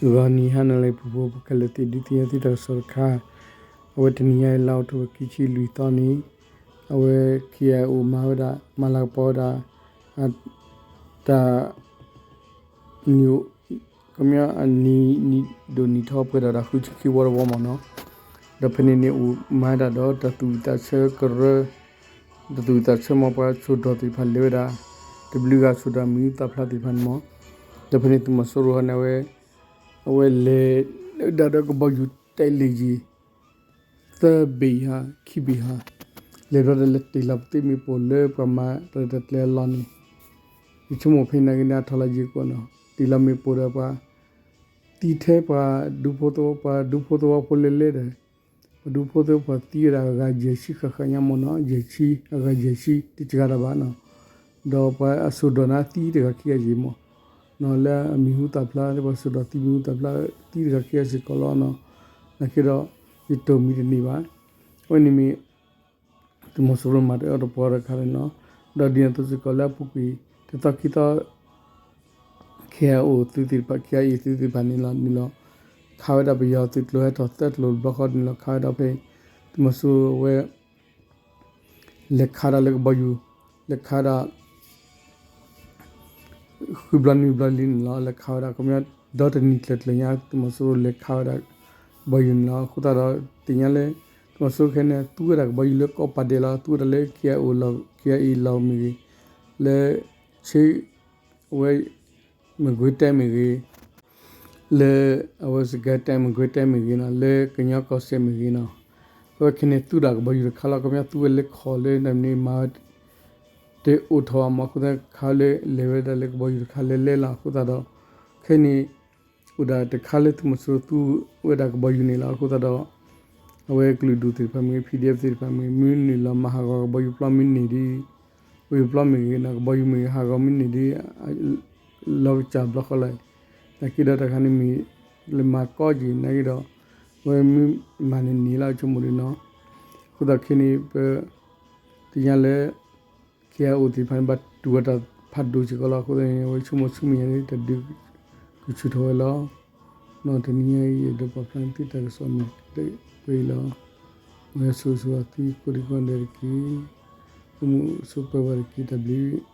ဂီၤနံၤဟါနၤလၢအပူၤ ပှၤခဲလၢာ်သ့ၣ်ဒုးသ့ၣ်ညါသုတၢ်ကစီၣ်တခါ, အဝဲတနံၤညါအံၤ လါအီးထိဘၢၣ် ခံဆံလွံၢ်သီန့ၣ်, အဝဲ ခ့ၣ်အဲၣ်အိၣ် မၤဝဲဒၣ် မၤလၤကပီၤဝဲဒၣ် တၢ် နံၣ် ခီပညီ အနံၣ် နံၣ်ဒိၣ်နံၣ်ထီပှဲၤဒီးတၢ်ဃုဆံခံဝီတဝီမ့ၢ်နီၤ, ဒီးဖဲန့ၣ်န့ၣ် အိၣ်မၤဒၣ်ဒီးတၢ်သူၣ်ဝံၣ်သးဆၢကရၢ, တၢ်သူၣ်ဝံၣ်သးဆၢမ့ၢ်ပှၤစိၢ်ဒီးသ့ၣ်တဖၣ်လဲၤဝဲဒၣ်, တဘျုးဂၤစိၢ်ဒီးမံၤဟူသၣ်ဖျါသ့ၣ်တဖၣ်န့ၣ်မ့ၢ်, ဒီးဖဲန့ၣ်သုးမီၤစိရိၤဟီန့ၣ် အဝဲ အဝဲလဲၤဒၣ်ဒီးကဘီယူၤတဲလ့ၣ်ယံၤ သၢဘ့ၣ်ဧါ ခံဘ့ၣ်ဧါ, လဲၤဘျီဒီးလဲၤတ့ၢ်လီၤပသ့ၣ်မ့ၣ်ပိၢ်လၢပှၤမၤတၢ်တၢ်ကျဲအလီၢ်န့ၣ်, ယဆိကမိၣ်ဖဲန့ၣ်က့န့ၣ် အထီၣ်လီၤယံၤကိးနီၤ, တ့ၢ်လီၤမ့ၣ်ပိၢ်ဒီးပှၤ သံထဲပှၤဒူဖိသဝီ ပှၤဒူဖိသဝီဖိလဲၤလဲၤဒီး ပှၤဒူဖိသဝီဖိသံဝဲဒၣ်အဂၤယဲၢ်ဆံဃၣ်ဃၣ်ညါမ့ၢ်နီၤ, ယဲၢ်ဆံ အဂၤယဲၢ်ဆံ တစှၤတၢ်ဘၣ်နီၤ, ဒီးပှၤအစိၢ်ဒီးန့ၣ်သံတဂၤခံဂၤယံၤမ့ၢ် နီၤ လၢအမံၤဟူသၣ်ဖျါ လၢပှၤစိၢ်ဒီးသံမံၤဟူသၣ်ဖျါ သံတဂၤခံဂၤစ့ၢ်ကီးလီၤနီၤ, နာ်က့ဒီး ယတိၢ်မံၤတန့ၢ်ဘၣ်, အဝဲန့ၣ်မ့ၢ် သုးမီၤစိရိၤမၤတၢ်အၢတပှီၤတခါန့ၣ်လီၤ, ဒီးဒ်န့ၣ်အသိးစ့ၢ်ကီးလၢအပူၤကွံာ် တသီခံသီ ခ့ၣ်အဲၣ်အိၣ်သုးသ့ၣ်တဖၣ် ခ့ၣ်အဲၣ်အံၤသုးသ့ၣ်တဖၣ်န့ၣ်လီၤ နုာ်လီၤ ခးဝဲဒၣ်ပယီၤသုးကျိၤဟဲထီၣ်သၢကျိၤတဘျီဃီန့ၣ်လီၤ ခးဝဲဒၣ်ဖဲ သုးမီၤစိရိၤအဝဲ လဲၤခးဒၣ်လၢကဘီယူၤ လဲၤခးဒၣ် ဃုဘျီနွံဘျီလံန့ၣ်လီၤ လဲၤခးဝဲဒၣ် ခီပညီ ဒီတနံၤကျၢၤကျၢၤညါ သုးမီၤစိရိၤလဲၤခးဝဲဒၣ် ကဘီယူၤန့ၣ်လီၤ အဃိသတးဒီး သ့ၣ်ညါလၢ သုးမီၤစိရိၤခဲအံၤန့ၣ် သူဝဲဒၣ်ကဘီယူၤလၢကီၢ်ပၤဒဲးလီၤ သူဝဲဒၣ်လၢ ခ့ၣ်အဲၣ်အိၣ်လီၤ ခ့ၣ်အဲၣ်အံၤလီၤမ့ၢ်ဂ့ၤ လၢ ဆ့ အဝဲ မကွ့ၤတဲမ့ၢ်ဂ့ၤ လၢ အဝဲစကဲတဲမ့ၢ်ဂ့ၤ တဲမ့ၢ်ဂ့ၤနီၤ လၢကညီကီၢ်စဲၣ်မ့ၢ်ဂ့ၤနီၤ အဝဲခဲန့ၣ်သူဒၣ်ကဘီယူၤတခါလီၤ ခီပညီသူဝဲလၢခီၣ်လၢတၢ်မနုၤမၤဝဲ တအိၣ်ထီၣ်ဘၣ်မး အဃိသတးခးလၢလဲၤဝဲဒၣ်လၢကဘီယူၤတခါလၢလဲၤလီၤ အဃိသတးဒီး ခဲန့ၣ် အိၣ်ဒၣ်တခါလၢသုးမီၤစိရိၤသူဝဲဒၣ်ကဘီယူၤန့ၣ်လီၤ အဃိသတးဒီး အဝဲကလုာ်ဒူၣ်သ့ၣ်တဖၣ်မ့ၢ်ဂ့ၤ PDF သ့ၣ်တဖၣ်မ့ၢ်ဂ့ၤ မ့ၢ်နုာ်လီၤမၤဟးဂီၤကဘီယူၤပျီမ့ၢ်န့ၢ်ဒ် ကဘီယူၤပျီမ့ၢ်ဂ့ၤနီၤ ကဘီယူၤမ့ၢ်ဂ့ၤ ဟးဂီၤမ့ၢ်န့ၢ်ဒ် လီၤကစၢ်ဘျီဃီလီၤ နာ်က့ဒီးတၢ်ခါန့ၣ်မ့ၢ် လဲၤမၤကီက့ၤ နာ်က့ဒီး အဝဲမ့ၢ်မၤန့ၢ်န့ၢ်လီၤ အဆိကမိၣ်ဒ်နီၤ အဃိသတးခဲန့ၣ် ပ သ့ၣ်ညါလၢ ခ့ၣ်အဲၣ်အိၣ်သ့ၣ်တဖၣ်န့ၣ် ဘၣ်တူၢ်ဝဲတၢ်ဖးဒိၣ်စ့ၢ်ကီးလီၤ အဃိသတးန့ၣ် အဝဲဆိကမိၣ်ဆူမဲာ်ညါန့ၣ် တၢ်ဒုးကဆူၣ်ထီၣ်ဝဲလီၤ နီၢ်တနံၤညါအံၤ ယအဲၣ်ဒိးပာ်ဖျါန့ၢ်သုတၢ်ကစီၣ်မ့ၢ်တဝဲအံၤလီၤ မ်ယွၤဆိၣ်ဂ့ၤဆိၣ်ဝါသုကိးဒံကိးဒဲးတက့ၢ် အိၣ်မူဆိးပၢၤဘၣ်တက့ၢ် တၢ်ဘျုး